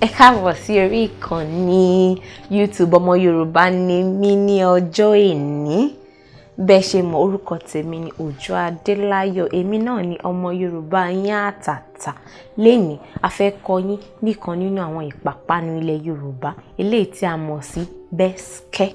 Ẹ káàbọ̀ sí orí ìkànnì YouTube Ọmọ Yorùbá ni mí ní ọjọ́ èní. Bẹ́ẹ̀ ṣe mọ̀, orúkọ tèmi ni Òjó Adéláyọ̀. Èmi náà ni ọmọ Yorùbá yín àtàtà. Lénìí, a fẹ́ kọ́ yín nìkan nínú àwọn ìpápánu ilẹ̀ Yorùbá, eléyìí tí a mọ̀ sí bẹ́skẹ́.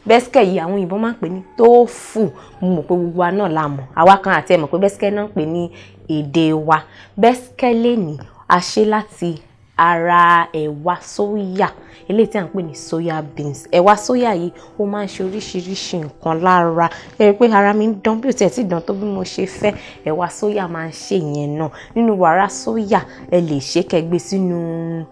Bẹ́skẹ́ yìí, àwọn òyìnbó máa ń pè ní tófù. Mo mọ̀ pé gbogbo wa náà la mọ̀. Àwa kan àti ẹ mọ̀ pé bẹ́skẹ́ náà ń pè ní èdè wa. Bẹ́skẹ́ lénìí, a ṣe láti ara ẹ̀wà sóyà, eléyìí tí à ń pè ní soya beans. Ẹ̀wà sóyà yìí, ó máa ń ṣe oríṣiríṣi nǹkan lára. Ẹ rí i pé ara mi ń dán, bí ó tiẹ̀ ti dán tó bí mo ṣe fẹ́. Ẹ̀wà sóyà máa ń ṣe ìyẹn náà. Nínú wàrà sóyà, ẹ lè ṣe kẹ́ gbé sínú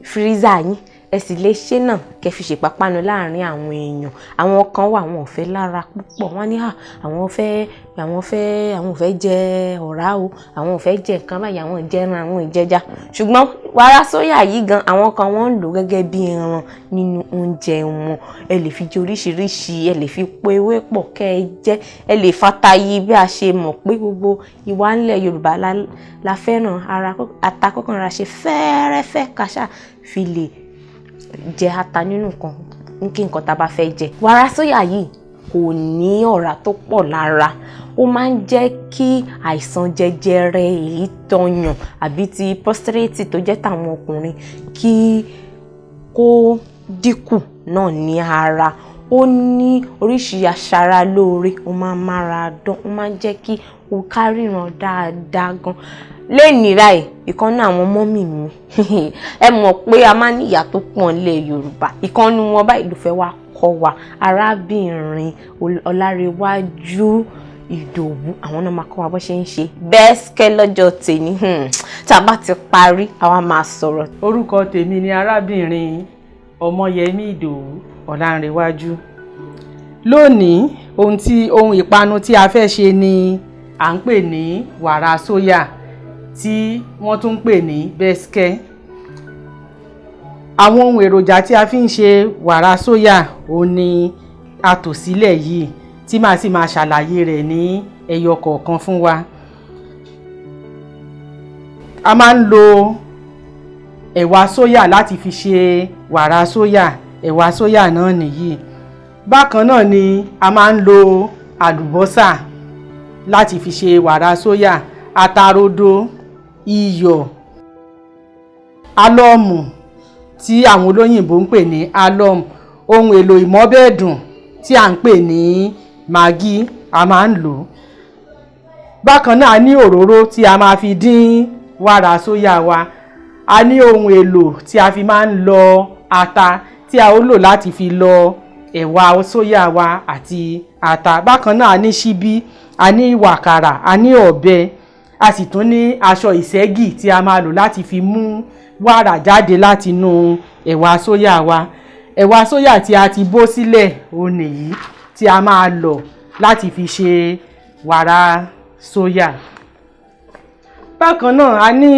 freezer yín. Ẹ sì lè ṣe náà kẹ́ fi ṣèpápánu láàrin àwọn èèyàn. Àwọn kan wà, wọn ò fẹ́ lára púpọ̀. Wọ́n ní à, àwọn ò fẹ́ jẹ ọ̀rá o, àwọn ò fẹ́ jẹ nǹkan báyìí, àwọn ò jẹ ẹran, àwọn ò jẹja. Ṣùgbọ́n wàrà sóyà yìí gan, àwọn kan wọ́n ń lò gẹ́gẹ́ bí ẹran nínú oúnjẹ wọn. Ẹ lè fi jẹ oríṣiríṣi, ẹ lè fi po ewé pọ̀ kẹ́ ẹ jẹ, ẹ lè fata yí. Bí a ṣe mọ̀ pé gbogbo ìwà ńlẹ̀ Yorùbá la fẹ́ràn ara ata kọ́kàn ra ṣe fẹ́ẹ́rẹ́fẹ́, ká ṣáà fi lè jẹ ata nínú nǹkan kí nǹkan tá a bá fẹ́ jẹ. Wàrà sóyà yìí kò ní ọ̀rá tó pọ̀ lára. Ó máa ń jẹ́ kí àìsàn jẹjẹrẹ èyí tọyàn àbí ti prostate tó jẹ́ tàwọn ọkùnrin kí kó dínkù náà ní ara. Ó ní oríṣi aṣaralóore, ó máa ń mára dán, ó máa ń jẹ́ kí o ká ríran dáadáa gan. Lénìí báyìí, ìkan nínú àwọn mummy mi, ẹ mọ̀ pé a máa ń ní ìyá tó pọ̀ nílẹ̀ Yorùbá, ìkan nínú wọn báyìí ló fẹ́ wá kọ́ wa. Arábìnrin Ọlárewájú Ìdòwú, àwọn náà máa kọ́ wa bó ṣe ń ṣe bẹ́skẹ́ lọ́jọ́ tèmi. Tá a bá ti parí, àwa máa sọ̀rọ̀. Orúkọ tèmi ni arábìnrin Ọmọyẹmí Ìdòwú Ọlárewájú. Lónìí, ohun ìpanu tí a fẹ́ ṣe ni à ń pè ní wàrà sóyà, tí wọ́n tún ń pè ní bẹ́skẹ́. Àwọn ohun èròjà tí a fi ń ṣe wàrà sóyà òun ni a tò sílẹ̀ yìí, tí màá sì máa ṣàlàyé rẹ̀ ní ẹyọ kọ̀ọ̀kan fún wa. A máa ń lo ẹ̀wà sóyà láti fi ṣe wàrà sóyà. Ẹ̀wà sóyà náà nìyí. Bákan náà ni a máa ń lo àlùbọ́sà láti fi ṣe wàrà sóyà, atarodo, iyọ̀, álọ́ọ̀mù tí àwọn olóyìnbó ń pè ní alum, ohun èlò ìmọ́bẹ̀dùn tí à ń pè ní magí, a máa ń lò ó. Bákan náà, a ní òróró tí a máa fi dín wàrà sóyà wa. A ní ohun èlò tí a fi máa ń lọ ata, tí a ó lò láti fi lọ ẹ̀wà sóyà wa àti ata. Bákan náà, a ní ṣíbí, a ní wàkàrà, a ní ọ̀bẹ, a sì tún ní aṣọ ìṣẹ́gì tí a máa lò láti fi mú wàrà jáde láti inú ẹ̀wà sóyà wa. Ẹ̀wà sóyà tí a ti bó sílẹ̀ òun nìyí, tí a máa lọ̀ láti fi ṣe wàrà sóyà. Bákan náà, a ní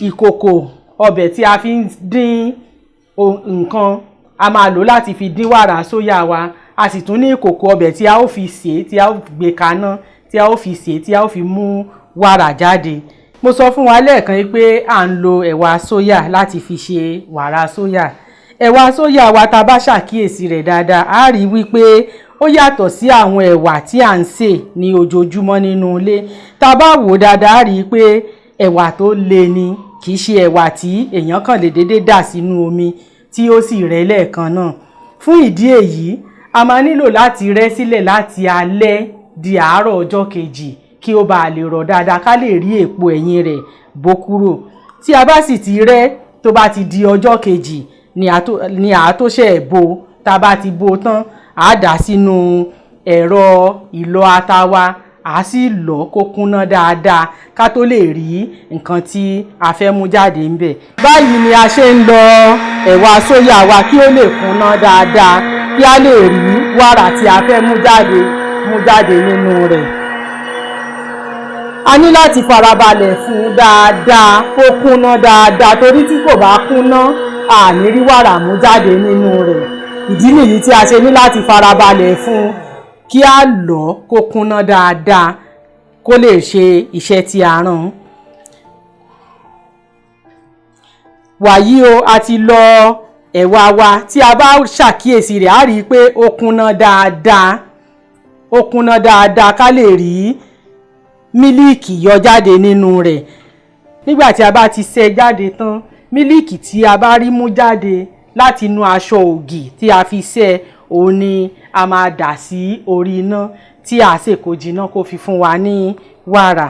ìkòkò ọbẹ̀ tí a fi ń dín nǹkan, a máa lò láti fi dín wàrà sóyà wa. A sì tún ní ìkòkò ọbẹ̀ tí a ó fi sè é, tí a ó gbé kaná, tí a ó fi sè é, tí a ó fi mú wàrà jáde. Mo sọ fún wa lẹ́ẹ̀kan pé à ń lo ẹ̀wà sóyà láti fi ṣe wàrà sóyà. Ẹ̀wà sóyà wa, tá a bá ṣàkíyèsí rẹ̀ dáadáa, á rí wípé ó yàtọ̀ sí àwọn ẹ̀wà tí à ń sè ní ojoojúmọ́ nínú ilé. Tá a bá wò dáadáa, á rí i pé ẹ̀wà tó le ni, kì í ṣe ẹ̀wà tí èèyàn kàn lè dédé dà sínú omi tí ó sì rẹ́ lẹ́ẹ̀kan náà. Fún ìdí èyí, a máa nílò láti rẹ́ sílẹ̀ láti alẹ́ di àárọ̀ ọjọ́ kejì kí ó bàa lè rọ̀ dáadáa, ká lè rí èpo ẹ̀yìn rẹ̀ bó kúrò. Tí a bá sì ti rẹ́, tó bá ti di ọjọ́ kejì ni à tó ṣẹ̀ bó. Tá a bá ti bó tán, à á dà sínú ẹ̀rọ ìlọ ata wa, à á sì lọ̀ kó kúnná dáadáa ká tó lè rí nǹkan tí a fẹ́ mú jáde ńbẹ̀. Báyìí ni a ṣe ń lọ ẹ̀wà sóyà wa kí ó lè kúnná dáadáa, kí a lè rí wàrà tí a fẹ́ mú jáde nínú rẹ̀. A ní láti farabalẹ̀ fún un dáadáa kó kúnná dáadáa, torí tí kò bá kúnná, a ní rí wàrà mú jáde nínú rẹ̀. Ìdí nìyí tí a ṣe ní láti farabalẹ̀ fún un kí a lọ̀ kó kúnná dáadáa, kó lè ṣe iṣẹ́ tí a rán. Wàyí o, a ti lọ ẹ̀wà wa. Tí a bá ṣàkíyèsí rẹ̀, á rí i pé ó kúnná dáadáa, ó kúnná dáadáa ká lè rí mílíìkì yọ jáde nínú rẹ̀. Nígbà tí a bá ti ṣẹ́ jáde tán, mílíìkì tí a bá rí mú jáde láti inú aṣọ ògì tí a fi ṣẹ́, òun ni a máa dà sí orí iná tí a sè kó jiná kó fi fún wa ní wàrà.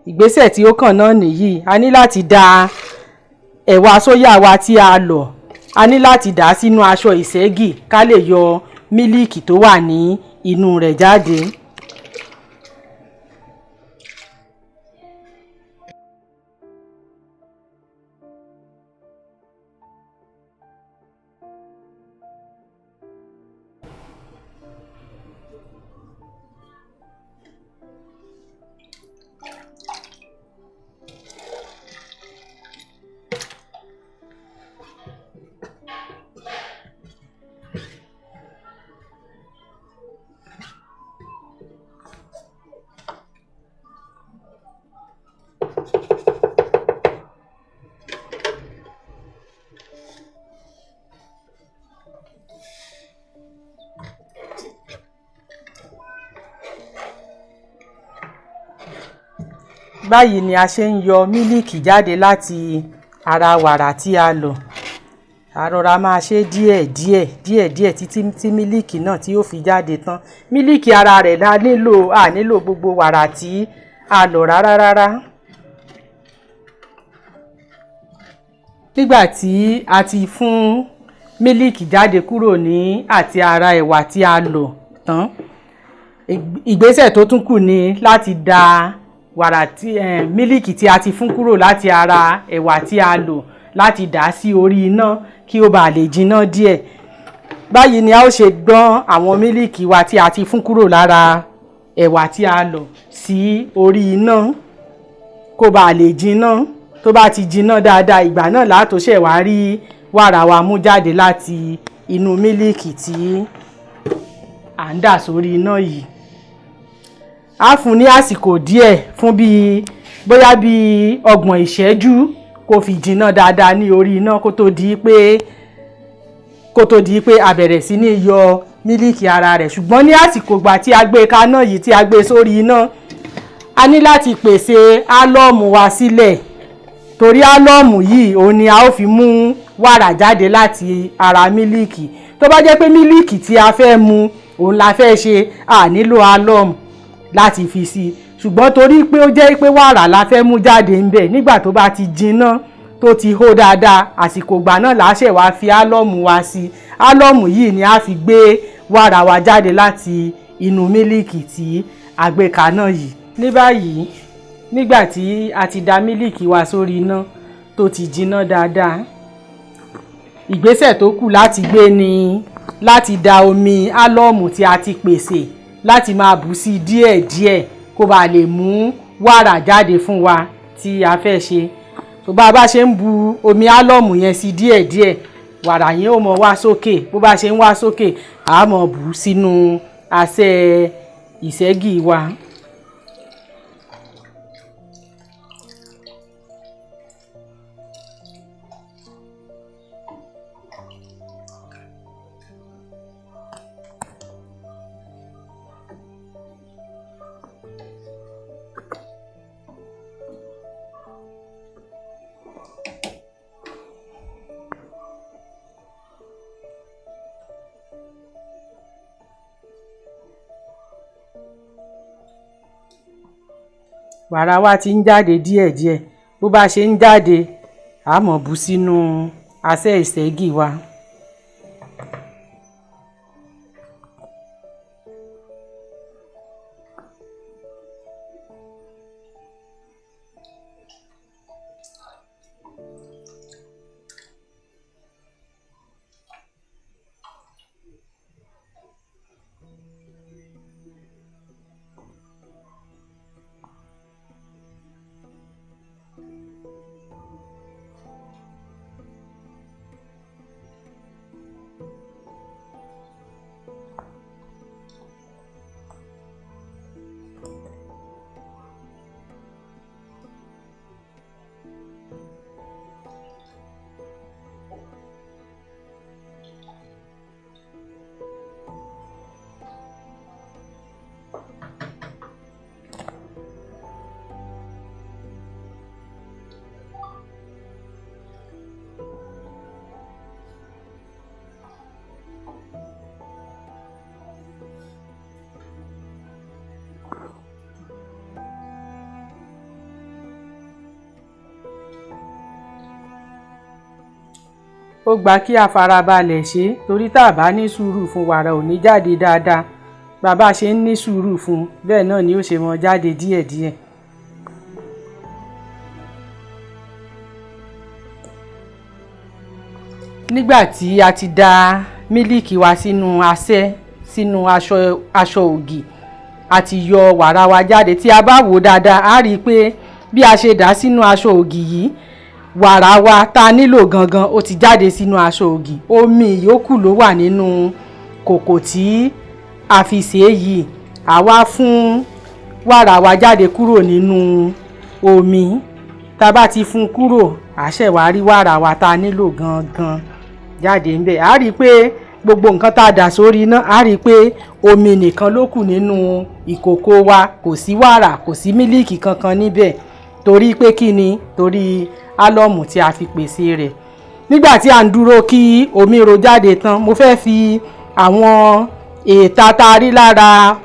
Ìgbésẹ̀ tí ó kàn náà nìyí. A ní láti da ẹ̀wà sóyà wa tí a lọ̀, a ní láti dà á sínú aṣọ ìṣẹ́gì ká lè yọ mílíìkì tó wà ní inú rẹ̀ jáde. Báyìí ni a ṣe ń yọ mílíìkì jáde láti ara wàrà tí a lọ̀. A rọra máa ṣe díẹ̀ díẹ̀ díẹ̀ díẹ̀ títí tí mílíìkì náà tí ó fi jáde tán. Mílíìkì ara rẹ̀ la nílò, a nílò gbogbo wàrà tí a lọ̀ rárá rárá. Nígbà tí a ti fún mílíìkì jáde kúrò ní àti ara ẹ̀wà tí a lọ̀ tán, ìgbésẹ̀ tó tún kù ni láti da wàrà tí mílíìkì tí a ti fún kúrò láti ara ẹ̀wà tí a lò láti dà á sí orí iná kí ó bàa lè jiná díẹ̀. Báyìí ni a ó ṣe gbọ́n àwọn mílíìkì wa tí a ti fún kúrò lára ẹ̀wà tí a lọ̀ sí orí iná kó bàa lè jiná. Tó bá ti jiná dáadáa, ìgbà náà la tó ṣẹ̀ wá rí wàrà wa mú jáde láti inú mílíìkì tí à ń dà sórí iná yìí. A fún ní àsìkò díẹ̀ fún bíi bóyá bíi 30 ìṣẹ́jú kó fi jiná dáadáa ní orí iná kó tó di pé a bẹ̀rẹ̀ sí ní yọ mílíìkì ara rẹ̀. Ṣùgbọ́n ní àsìkò ìgbà tí a gbé kaná yìí, tí a gbé sórí iná, a ní láti pèsè álọ́ọ̀mù wa sílẹ̀, torí álọ́ọ̀mù yìí òun ni a ó fi mú wàrà jáde láti ara mílíìkì. Tó bá jẹ́ pé mílíìkì tí a fẹ́ mu òun la fẹ́ ṣe, a nílò álọ́ọ̀mù láti fi sí i. Ṣùgbọ́n torí pé ó jẹ́ pé wàrà la fẹ́ mú jáde ńbẹ̀, nígbà tó bá ti jiná tó ti hó dáadáa, àsìkò ìgbà náà la ṣẹ̀ wá fi álọ́ọ̀mù wa sí. Álọ́ọ̀mù yìí ni a fi gbé wàrà wa jáde láti inú mílíìkì tí a gbé kaná yìí. Ní báyìí, nígbà tí a ti da mílíìkì wa sórí iná tó ti jiná dáadáa, ìgbésẹ̀ tó kù láti gbé ni láti da omi álọ́ọ̀mù tí a ti pèsè láti máa bù sí díẹ̀díẹ̀ kó bàa lè mú wàrà jáde fún wa tí a fẹ́ ṣe. Tó bá bá ṣe ń bu omi álọ́ọ̀mù yẹn sí díẹ̀díẹ̀, wàrà yẹn ó mọ wá sókè. Bó bá ṣe ń wá sókè, a mọ bù sínú asẹ́ ìṣẹ́gì wa. Wàrà wa ti ń jáde díẹ̀díẹ̀. Bó bá ṣe ń jáde, a mọ̀ bù sínú asẹ́ ìṣẹ́gì wa. Ó gba kí a farabalẹ̀ ṣe, torí tá a bá ní sùúrù fún, wàrà ò ní jáde dáadáa. Bàbá ṣe ń ní sùúrù fún, bẹ́ẹ̀ náà ni ó ṣe mọ́ jáde díẹ̀díẹ̀. Nígbà tí a ti da mílíìkì wa sínú asẹ́, sínú aṣọ ògì, a ti yọ wàrà wa jáde. Tí a bá wò dáadáa, a rí i pé bí a ṣe dà sínú aṣọ ògì yìí, wàrà wa tá nílò gangan ó ti jáde sínú aṣọ ògì. Omi ìyókù ló wà nínú kòkò tí a fi sè é yìí. A wá fún wàrà wa jáde kúrò nínú omi. Tá a bá ti fún kúrò, a ṣẹ̀ wá rí wàrà wa tá nílò gangan jáde ńbẹ̀. A rí i pé gbogbo nǹkan tá a dà sórí iná, a rí i pé omi nìkan ló kù nínú ìkòkò wa, kò sí wàrà, kò sí mílíìkì kankan níbẹ̀. Torí pé kí ni? Torí álọ́mù tí a fi pèsè rẹ̀. Nígbà tí à ń dúró kí omi ro jáde tán, mo fẹ́ fi àwọn èéta tá a rí lára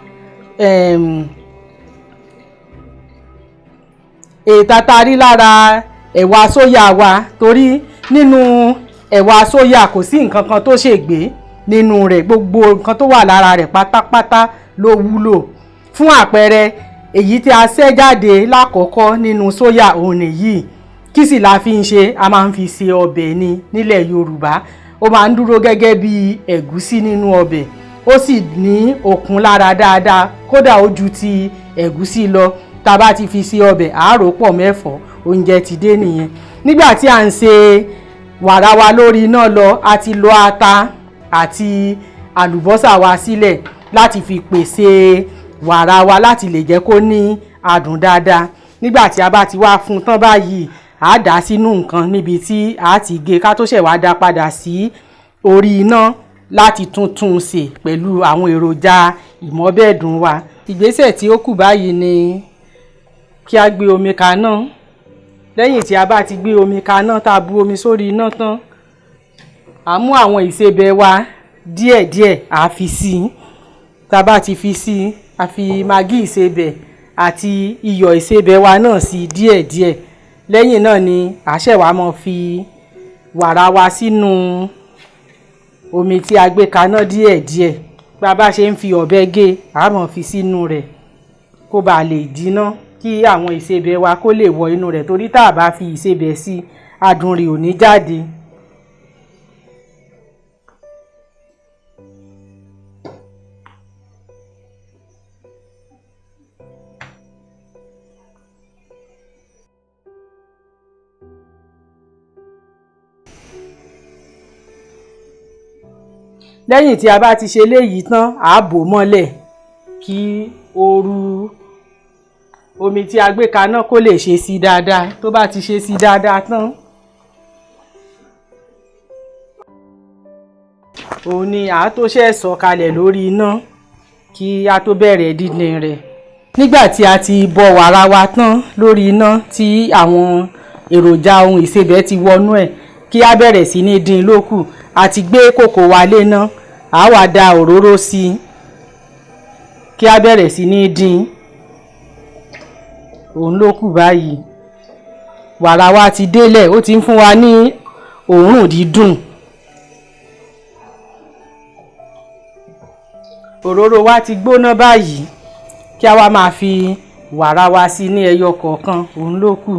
èéta tá a rí lára ẹ̀wà sóyà wa, torí nínú ẹ̀wà sóyà kò sí nǹkan kan tó ṣègbé nínú rẹ̀, gbogbo nǹkan tó wà lára rẹ̀ pátápátá ló wúlò. Fún àpẹẹrẹ, èyí tí a ṣẹ́ jáde lákọ̀ọ́kọ́ nínú sóyà òun nìyí. Kí sì la fi ń ṣe? A máa ń fi ṣe ọbẹ̀ ni nílẹ̀ Yorùbá. Ó máa ń dúró gẹ́gẹ́ bí ẹ̀gúsí nínú ọbẹ̀, ó sì ní okun lára dáadáa, kódà ó ju ti ẹ̀gúsí lọ. Tá a bá ti fi ṣe ọbẹ̀, àárò pọ̀ mẹ́fọ̀ọ́, oúnjẹ ti dé nìyẹn. Nígbà tí à ń ṣe wàrà wa lórí iná lọ, a ti lọ ata àti àlùbọ́sà wa sílẹ̀ láti fi pèsè wàrà wa láti lè jẹ́ kó ní adùn dáadáa. Nígbà tí a bá ti wá fún tán báyìí, a dà sínú nǹkan níbi tí a ti gé ká tó ṣẹ̀ wá dá padà sí orí iná láti tún sè pẹ̀lú àwọn èròjà ìmọ́bẹ̀dùn wa. Ìgbésẹ̀ tí ó kù báyìí ni kí a gbé omi kaná. Lẹ́yìn tí a bá ti gbé omi kaná, tá a bu omi sórí iná tán, a mú àwọn ìsebẹ̀ wa díẹ̀díẹ̀, a fi sí i. Tá a bá ti fi sí i, a fi magí ìsebẹ̀ àti iyọ̀ ìsebẹ̀ wa náà sí díẹ̀díẹ̀. Lẹ́yìn náà ni a ṣẹ̀ wá máa fi wàrà wa sínú omi tí a gbé kaná díẹ̀díẹ̀. Bí a bá ṣe ń fi ọ̀bẹ gé, a máa fi sínú rẹ̀ kó ba lè jinná, kí àwọn ìsebẹ̀ wa kó lè wọ inú rẹ̀, torí tá a bá fi ìsebẹ̀ sí, adùn rẹ̀ ò ní jáde. Lẹ́yìn tí a bá ti ṣe léyìí tán, a bò mọ́lẹ̀ kí ooru omi tí a gbé kaná kó lè ṣe sí dáadáa. Tó bá ti ṣe sí dáadáa tán, òun ni a tó ṣẹ̀ sọ̀ kalẹ̀ lórí iná kí a tó bẹ̀rẹ̀ díndín rẹ̀. Nígbà tí a ti bọ wàrà wa tán lórí iná tí àwọn èròjà ohun ìsebẹ̀ ti wọnú ẹ̀, kí a bẹ̀rẹ̀ sí ní dín lókù. A ti gbé kòkò wa léná, a wá da òróró sí i kí a bẹ̀rẹ̀ sí ní dín. Òun ló kù báyìí. Wàrà wa ti délẹ̀, ó ti ń fún wa ní òórùn dídùn. Òróró wa ti gbóná báyìí, kí a wá máa fi wàrà wa sí ní ẹyọ kọ̀ọ̀kan. Òun ló kù.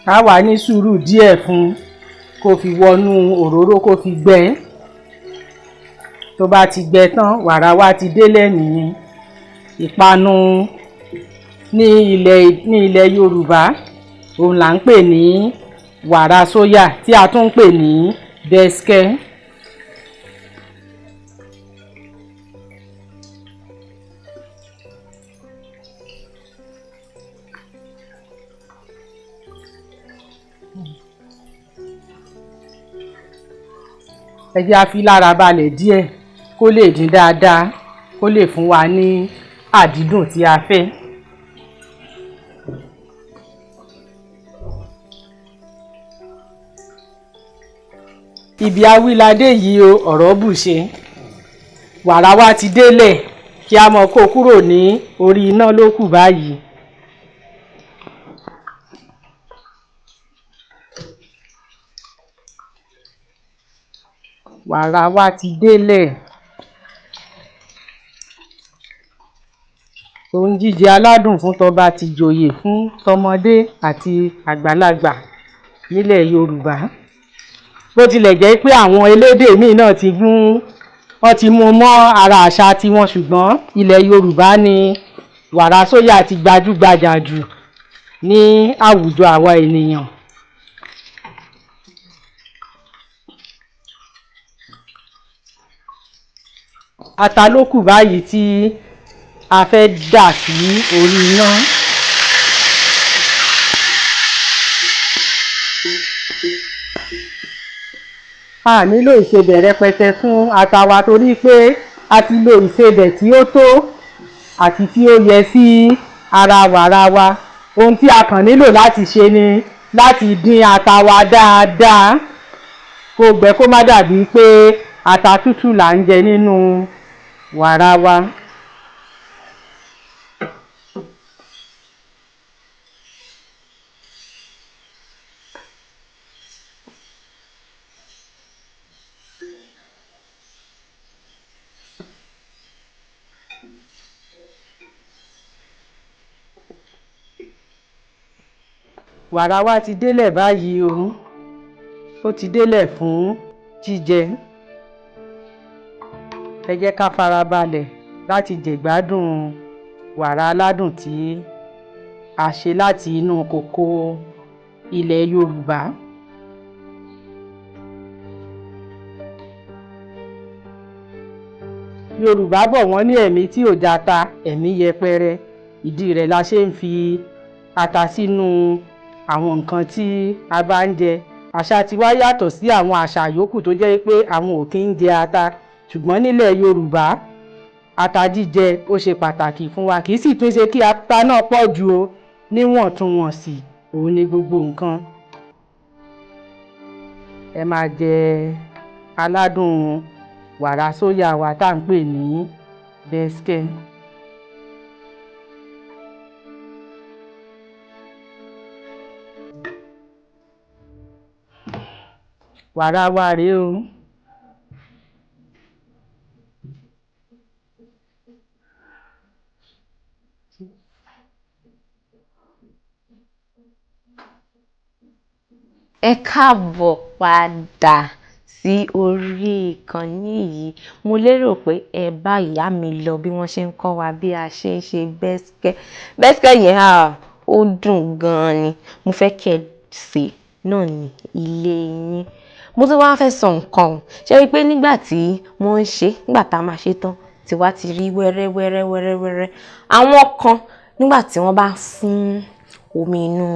A wà ní sùúrù díẹ̀ fún kó fi wọnú òróró, kó fi gbẹ. Tó bá ti gbẹ tán, wàrà wa ti délẹ̀ nìyẹn. Ìpanu ní ilẹ̀ Yorùbá òun là ń pè ní wàrà sóyà tí a tún ń pè ní bẹ́skẹ́. Ẹ jẹ́ á fi lára balẹ̀ díẹ̀ kó lè dín dáadáa, kó lè fún wa ní àdídùn tí a fẹ́. Ibi awíladé yìí o, ọ̀rọ̀ bù ṣe. Wàrà wa ti délẹ̀, kí a mọ̀ kó kúrò ní orí iná ló kù báyìí. Wàrà wa ti délẹ̀. Ohun jíjẹ aládùn fún tọba tìjòyè, fún tọmọdé àti àgbàlagbà nílẹ̀ Yorùbá. Bó tilẹ̀ jẹ́ pé àwọn elédè míì náà ti gún, wọ́n ti mú mọ́ ara àṣà tiwọn, ṣùgbọ́n ilẹ̀ Yorùbá ni wàrà sóyà ti gbajúgbajà jù ní àwùjọ àwa ènìyàn. Ata ló kù báyìí tí a fẹ́ dà sí orí iná. A nílò ìsebẹ̀ rẹpẹtẹ fún ata wa torí pé a ti lo ìsebẹ̀ tí ó tó àti tí ó yẹ sí ara wàrà wa. Ohun tí a kàn nílò láti ṣe ni láti dín ata wa dáadáa kó gbẹ, kó má dàbí pé ata tútù là ń jẹ nínú wàrà wa. Wàrà wa ti délẹ̀ báyìí o, ó ti délẹ̀ fún jíjẹ. Ẹ jẹ́ ká farabalẹ̀ láti jẹ̀gbádùn wàrà aládùn tí a ṣe láti inú kòkó ilẹ̀ Yorùbá. Yorùbá bọ̀ wọ́n ní ẹ̀mí tí ò jata, ẹ̀mí yẹpẹrẹ. Ìdí rẹ̀ la ṣe ń fi ata sínú àwọn nǹkan tí a bá ń jẹ. Àṣà tiwa yàtọ̀ sí àwọn àṣà yòókù tó jẹ́ pé àwọn ò kí ń jẹ ata, ṣùgbọ́n nílẹ̀ Yorùbá ata jíjẹ ó ṣe pàtàkì fún wa. Kì í sì tún ṣe kí ata náà pọ̀ jù o, níwọ̀ntúnwọ̀nsì òun ni gbogbo nǹkan. Ẹ máa jẹ aládùn wàrà sóyà wa tá à ń pè ní bẹ́skẹ́. Wàrà wa rèé o. Ẹ káàbọ̀ padà sí orí ìkànnì yìí. Mo lérò pé ẹ bá ìyá mi lọ bí wọ́n ṣe ń kọ́ wa bí a ṣe ń ṣe bẹ́skẹ́. Bẹ́skẹ́ yẹn ó dùn gan-an ni. Mo fẹ́ kí ẹ sè náà ní ilé yín. Mo tún wá fẹ́ sọ nǹkan o. Ṣé rí pé nígbà tí wọ́n ń ṣe, nígbà tá a máa ṣe tán, tí wá ti rí wẹ́rẹ́ wẹ́rẹ́ wẹ́rẹ́ wẹ́rẹ́. Àwọn kan nígbà tí wọ́n bá fún omi inú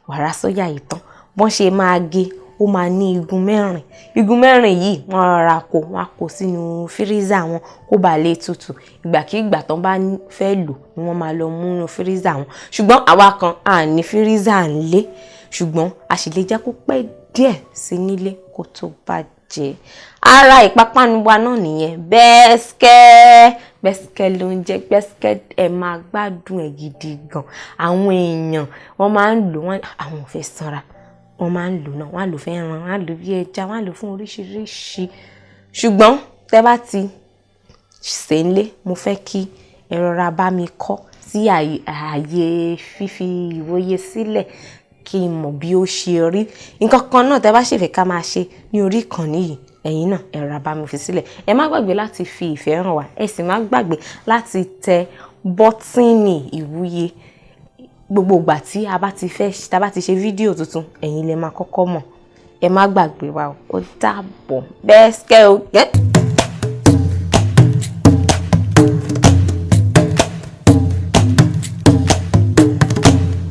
wàrà sóyà yìí tán, bọ́n ṣe máa gé, ó máa ní igun mẹ́rin. Igun mẹ́rin yìí wọ́n rọra kó, wọ́n á kó sínú fírísà wọn kó ba lè tutù. Ìgbàkígbà tán bá fẹ́ lò ni wọ́n máa lọ mú inú fírísà wọn. Ṣùgbọ́n àwa kan a ní fírísà ńlé, ṣùgbọ́n a sì lè jẹ́ kó pẹ́ díẹ̀ sí nílé kó tó bàjẹ́. Ara ìpápánu wa náà nìyẹn. Bẹ́skẹ́, bẹ́skẹ́ ló ń jẹ́ bẹ́skẹ́. Ẹ máa gbádùn ẹ̀ gidi gan. Àwọn èèyàn wọ́n máa ń lò, wọ́n àwọn ò fẹ́ sanra, wọ́n máa ń lò náà, wọ́n á lò fún ẹran, wọ́n á lò bí ẹja, wọ́n á lò fún oríṣiríṣi. Ṣùgbọ́n tẹ́ bá ti sè é nílé, mo fẹ́ kí ẹ rọra bá mi kọ́ sí ààyè fífi ìwòye sílẹ̀ kí n mọ̀ bí ó ṣe rí. Nǹkan kan náà tẹ́ bá sì fẹ́ ká máa ṣe ní orí ìkànnì yìí, ẹ Ẹ̀yin náà, ẹ rọra bá mi fi sílẹ̀. Ẹ má gbàgbé láti fi ìfẹ́ hàn wá. Ẹ sì má gbàgbé láti tẹ bọ́tíìnì ìwúyè. Gbogbo ìgbà tí a bá ti fẹ́, tá a bá ti ṣe fídíò tuntun, ẹ̀yin lè máa kọ́kọ́ mọ̀. Ẹ má gbàgbé wa o. Ó dàbọ̀. Bẹ́ẹ̀ skẹ́ o gẹ́.